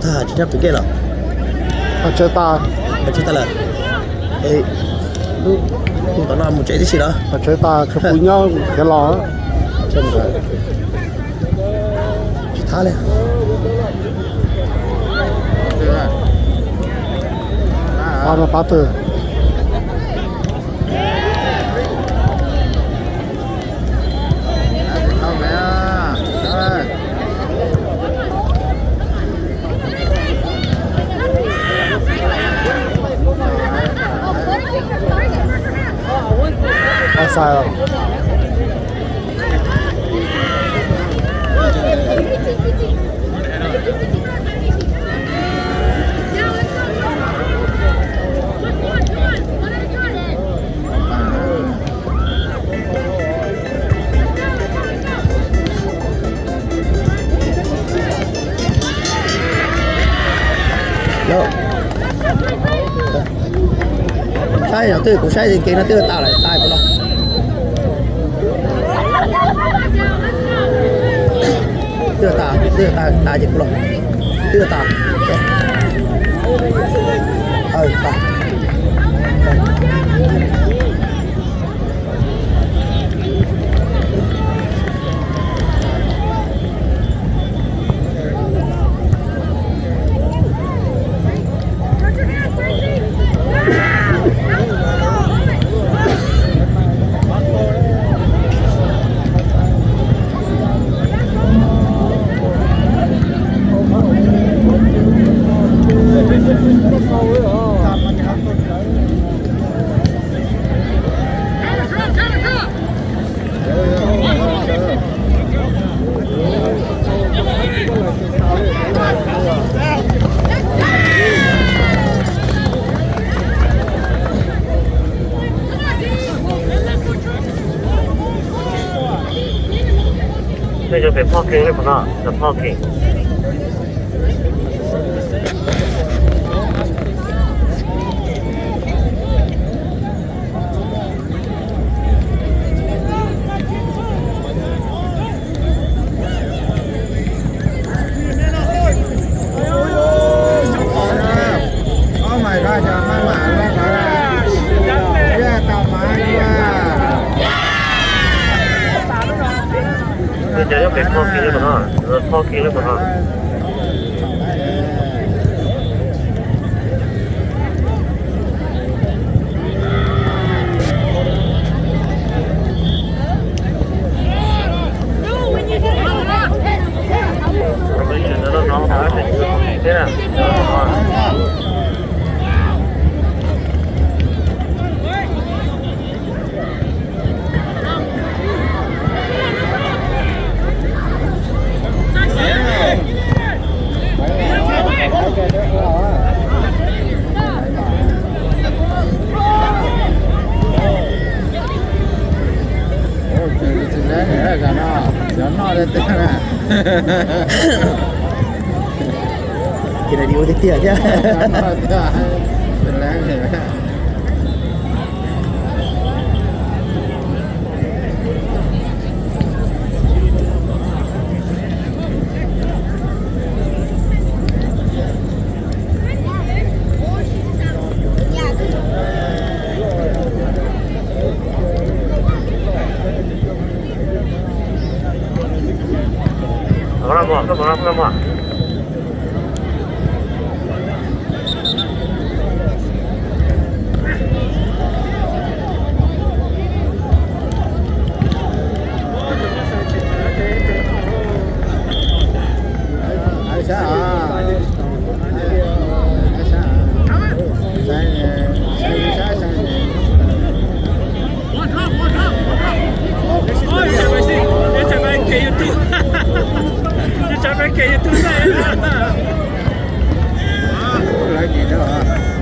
Tag tsis nyob pem kej los? Pab tshawb tas. Pab tshawb tas lawm. Lub tom no mus tsev tib si los? Pab tshawb tas, tshawb pus nyob khiav los. Tsis thab li. Pab no pab twg? Offside. Saib no twb, kuv saib kev no twb tas lawm, tas kuv los. Twb tas, twb tas, tas ces kuv los. Twb tas. Tej cov pem phoj kev li puas no, cov phoj kev. Tej cov nyob pem phoj kev li puas no, phoj kev li puas no. Tsis leeb, cov no, cov no tiag tiag na. Ces nws ua tiag tiag thiab. Tsis leeb. Lawv nim no